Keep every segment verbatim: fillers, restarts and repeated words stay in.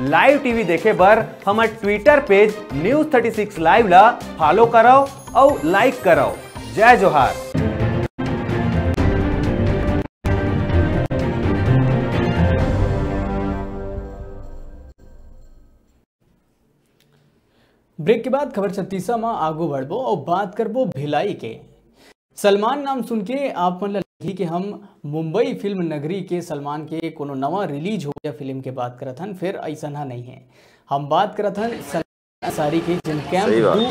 Live TV देखे बर हमर ट्विटर पेज न्यूज़ थर्टी सिक्स लाइव ला फॉलो करव अउ लाइक करव। जय जोहार। ब्रेक के बाद खबर छत्तीसा म आगू बढ़बो अउ बात करबो भिलाई के। सलमान नाम सुन के आप मन ल लगही कि हम मुंबई फिल्म नगरी के सलमान के कोनो नवा रिलीज होवइया फिल्म के बात करत हन, फेर अइसन ह नइ हे। हम बात करत हन सलमान अंसारी के, जेन कैंप सही बात। दू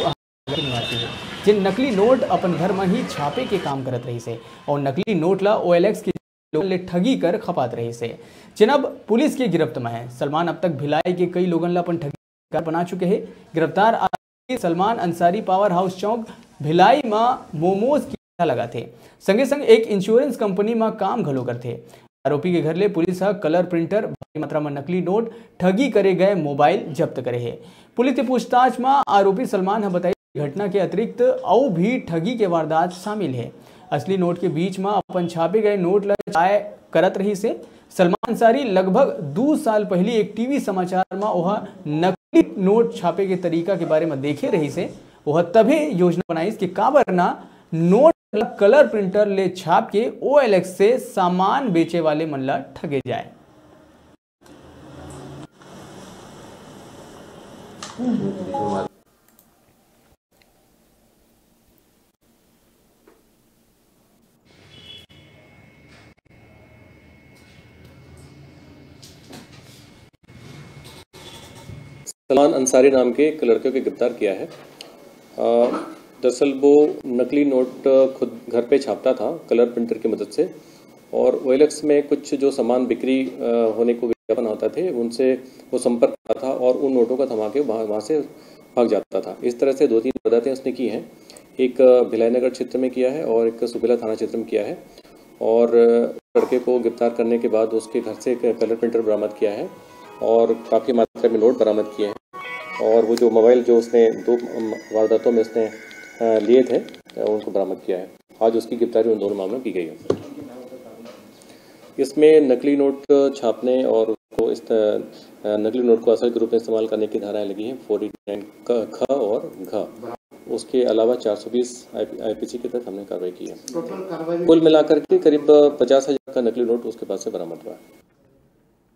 के निवासी हे, जेन नकली नोट अपन घर म ही छापे के काम करत रहिस हे अउ नकली नोट ला ओएलएक्स के लोगन ले ठगी कर खपात रहिस हे, जेन अब पुलिस के गिरफ्त म हे। सलमान अब तक भिलाई के कई लोगन ला अपन ठगी शिकार बना चुके हे। गिरफ्तार आरोपी सलमान अंसारी पावर हाउस चौक भिलाई म मोमोज के ठेला लगाथे, संगे संग एक इंश्योरेंस कंपनी म काम घलो करथे। आरोपी के घर ले पुलिस ह कलर प्रिंटर, भारी मात्रा म नकली नोट, ठगी करे गए मोबाइल जब्त करे हे। पुलिस के पूछताछ म आरोपी सलमान ह बताइस, घटना के अतिरिक्त अउ भी ठगी के वारदात शामिल हे। असली नोट के बीच म अपन छापे गए नोट ल छपाए करत रहिस हे। सलमान अंसारी लगभग दू साल पहिली एक टीवी समाचार म ओह नकली नोट छापे के तरीका के बारे म देखे रहिस हे। ओह तभे योजना बनाइस कि काबर ना नोट ल कलर प्रिंटर ले छाप के ओएलएक्स से सामान बेचे वाले मन ल ठगे जाए। सलमान अंसारी नाम के एक लड़के को गिरफ्तार किया है। अ, दरअसल वो नकली नोट खुद घर पे छापता था कलर प्रिंटर की मदद से, और ओएलएक्स में कुछ जो सामान बिक्री, अ, होने को विज्ञापन होता थे, उनसे वो संपर्क करता था और उन नोटों का थमा के वहाँ, वहाँ से भाग जाता था। इस तरह से दो तीन वारदातें उसने की हैं। एक, अ, भिलाई नगर क्षेत्र में किया है और एक सुपेला थाना क्षेत्र में किया है। और, अ, लड़के को गिरफ्तार करने के बाद उसके घर से एक कलर प्रिंटर बरामद किया है और काफ़ी मात्रा में नोट बरामद किए हैं। और वो जो मोबाइल जो उसने दो, अम, वारदातों में उसने, अ, लिए थे, अ, उनको बरामद किया है। आज उसकी गिरफ्तारी उन दोनों मामलों में की गई है। इसमें नकली नोट छापने और उसको इस त-, अ, नकली नोट को असल के रूप में इस्तेमाल करने की धाराएं लगी हैं, फोर्टी नाइन क, ख और घ। उसके अलावा चार सौ बीस आईपी, आईपीसी के तहत हमने कार्रवाई की है। टोटल कार्रवाई में कुल मिलाकर के करीब पचास हज़ार का नकली नोट उसके पास से बरामद हुआ है।